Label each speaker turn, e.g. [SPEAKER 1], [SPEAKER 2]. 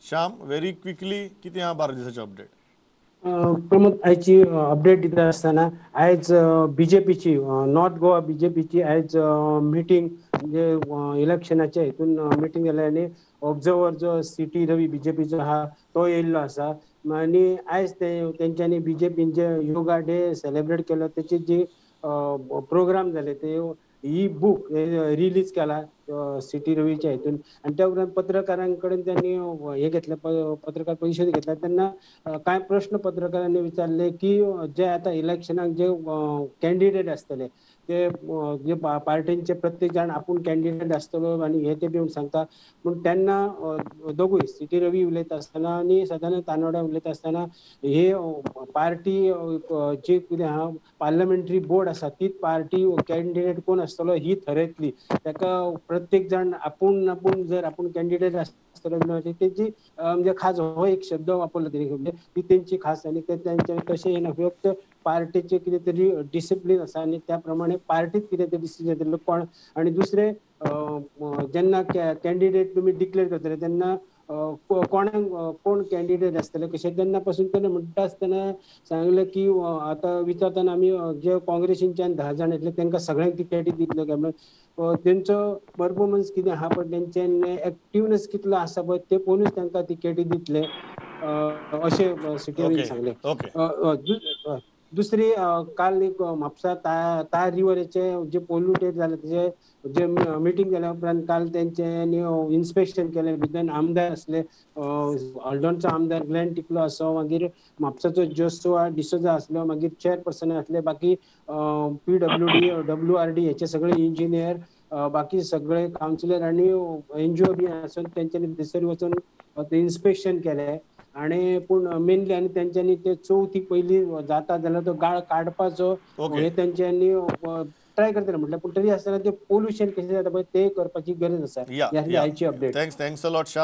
[SPEAKER 1] Shyam, very quickly कितें आहा 12 दिसाचे अपडेट?
[SPEAKER 2] प्रमोद, आयची अपडेट दिता आसतना आयज बीजेपीची नॉर्थ गोवा बीजेपीची आयज मिटींग म्हणजे इलेक्शनाच्या हितून मिटींग जाली आनी ऑब्जर्वर जो सी.टी. रवी बीजेपीचो आहा तो येयल्लो आसा आनी आयज ते तेंच्यांनी बीजेपीन जे योगा डे सेलेब्रेट केलो तेची जी प्रोग्राम जाले ते ही बूक रिलीज केला सी.टी. रवीच्या हितून आनी त्या उपरांत पत्रकारां कडेन त्यांनी हे घेतले, पत्रकार परिशद घेतल्या तेन्ना कांय प्रश्न पत्रकारांनी विचारले की जे आतां इलेक्शनाक जे कॅन्डिडेट आसतले ते जे पार्टींचे प्रत्येक जाण आपूण कॅन्डिडेट आसतलो आनी हे ते बी सांगता, पूण तेन्ना दोगूय सी.टी. रवी उलयता आसतना आनी सदानंद तानोडा उलयता आसतना हे पार्टी जी कितें आहा पार्लमेंटरी बोर्ड आसा तीच पार्टी कॅन्डिडेट कोण आसतलो ही थरयतली, ताका प्रत्येक जाण आपूण आपूण जर आपूण कॅन्डिडेट आसतलो तेजी म्हणजे खास हो एक शब्द वापरलो तेणी, म्हणजे ती तेंची खास आनी ते तेंच्या तशें येना, फक्त पार्टीचे कितें तरी डिसिप्लीन आसा आनी त्या प्रमाणे पार्टीत कितें तरी डिसिजन घेतले कोण. आनी दुसरें जेन्ना कॅन्डिडेट तुमी डिक्लेअर करतले तेन्ना कोणाक कोण कॅन्डिडेट आसतले कशें तेन्ना पासून तेन्ना म्हणटा आसतना सांगलें की आतां विचारतना आमी जे काँग्रेसीच्यान 10 जाण येतले तांकां सगळ्यांक तिकेटी दितले काय म्हणून तेंचो परफॉर्मन्स कितें आहा पळय तेंचे एक्टिवनेस कितलो आसा पळय ते पळोवनूच तांकां तिकेटी दितले अशें सी.टी. सांगलें. दुसरी काल एक म्हापसा तार रिवराचे जे पोल्युटेड जाले तेजे जे मिटींग जाल्या उपरांत काल तेंच्यांनी इन्स्पेक्शन केलें, भितर आमदार आसले हळदोणचो आमदार ग्लॅन टिकलो आसो, मागीर म्हापसाचो जोसुआ डिसोजा आसलो, मागीर चेअरपर्सन आसले, बाकी PWD WRD हेचे सगळे इंजिनियर, बाकी सगळे कावन्सिलर आनी NGO बी आसून तेंच्यांनी थंयसर वचून ते इन्स्पेक्शन केलें. आनी पूण मेनली आनी तेंच्यांनी ते चवथी पयली जाता जाल्यार तो गाळ काडपाचो हे तेंच्यांनी ट्राय करतले म्हटल्यार, पूण तरी आसतना ते पोल्युशन कशें जाता पळय ते करपाची गरज आसा. आयची update.
[SPEAKER 1] Thanks a lot Shyam.